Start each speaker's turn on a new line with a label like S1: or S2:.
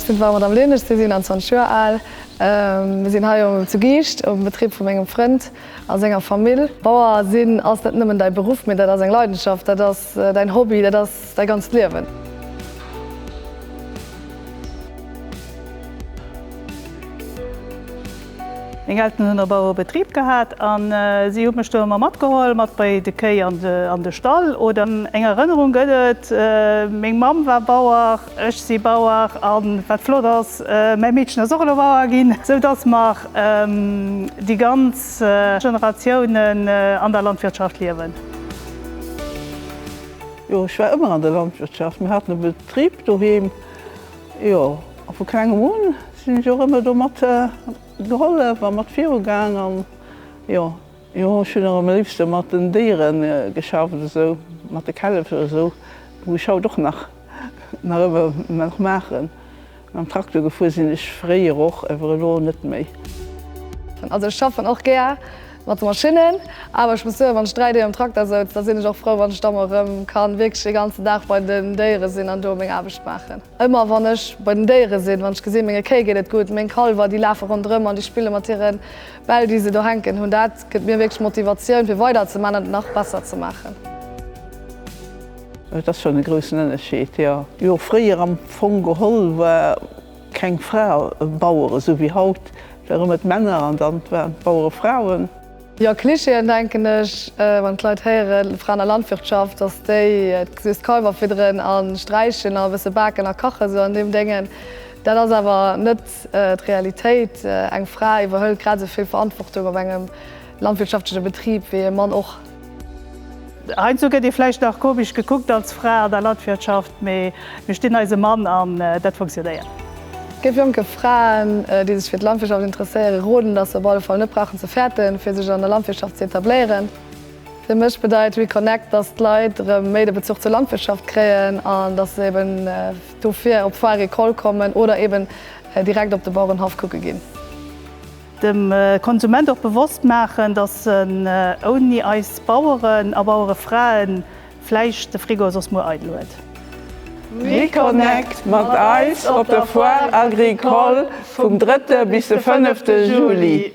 S1: sinn d'Madamm Lehn, ech si 27 Joer al. Mir sinn hei zu Giischt um Betrib vu mengem Frënd a senger Famill. Bauer sinn ass net nëmmen däi Beruff, mee dat ass eng Leidenschaft, dat ass däin Hobby, dat ass däi ganzt Liewen.
S2: Meng Elteren hunn e Bauerebetrib gehat a si hu mech do ëmmer matgeholl, mat bei de Kéi an de Stall. Oder eng Erënnerung gëtt et, meng Mamm war Bauer, ech si Bauer a wat flott ass, mäi Meedchen ass och elo Bauer ginn, sou dass mer déi ganz Generatiounen an der Landwirtschaft liewen.
S3: Jo, ech war ëmmer an der Landwirtschaft. Mir haten e Betrib doheem. Jo, a vu klengem un sinn ech och ëmmer do mat gehollef a mat viru gaang an jo, jo ech hunn och am léifste mat den Déiere geschafft esou, mat de Källef oder esou, wou ech haut och nach nach ëmmer nach maachen. Mam Traktor gefuer sinn ech fréier och, awer elo net méi.
S1: Also ech schaffen och gär mat de Maschinnen, awer ech muss soen, wann ech 3 Deeg am Trakter souz, da sinn ech och frou, wann ech da mol erëm kann wierklech de ganzen Dag bei den Déiere sinn an do meng Aarbecht maachen. Ëmmer wann ech bei den Déiere sinn, wann ech gesinn, menge Kéi geet et gutt, meng Kalwer, déi lafe ronderëm an déi spille mat hire Bäll, déi se do hänken hunn, dat gëtt mir wierklech Motivatioun, fir weider ze maachen an et nach besser ze maachen.
S3: Et ass schonn e groussen Ënnerscheed, jo. Jo, fréier am Fong geholl war keng Fra e Bauer, esou wéi haut. Et war ëmmer d'Männer an dann waren d'Bauerefrauen.
S1: Jo, Klischeeën denken ech, wann d'Leit héieren, Fraen a Landwirtschaft, dass déi just Kaiwer fidderen a sträichen a e bësse baken a kachen, sou an deem Déngen. Dat ass awer net d'Realitéit. Eng Fra iwwerhëlt grad esou vill Verantwortung op engem landwirtschaftleche Betrib wéi e Mann och.
S2: Heiansdo gëtt ee vläicht nach komesch gekuckt als Fra an der Landwirtschaft, mee mir stinn eise Mann an dat funktionéiert.
S1: Géif jonke Fraen, déi sech fir d'Landwirtschaft interesséieren, roden, dass se op alle Fall net brauchen ze fäerten, fir sech an der Landwirtschaft ze etabléieren. Fir mech bedeit Reconnect, dass d'Leit erëm méi de Bezuch zur Landwirtschaft kréien an dass se eben dofir op d'Foire Agricole kommen oder eben direkt op de Bauerenhaff kucke ginn.
S2: Dem Konsument och bewosst maachen, dass en ouni eis Baueren a Bauerefraen vläicht de Frigo soss muer eidel huet.
S3: Reconnect mat eis op der Foire Agricole vum drëtte bis de fënnefte Juli.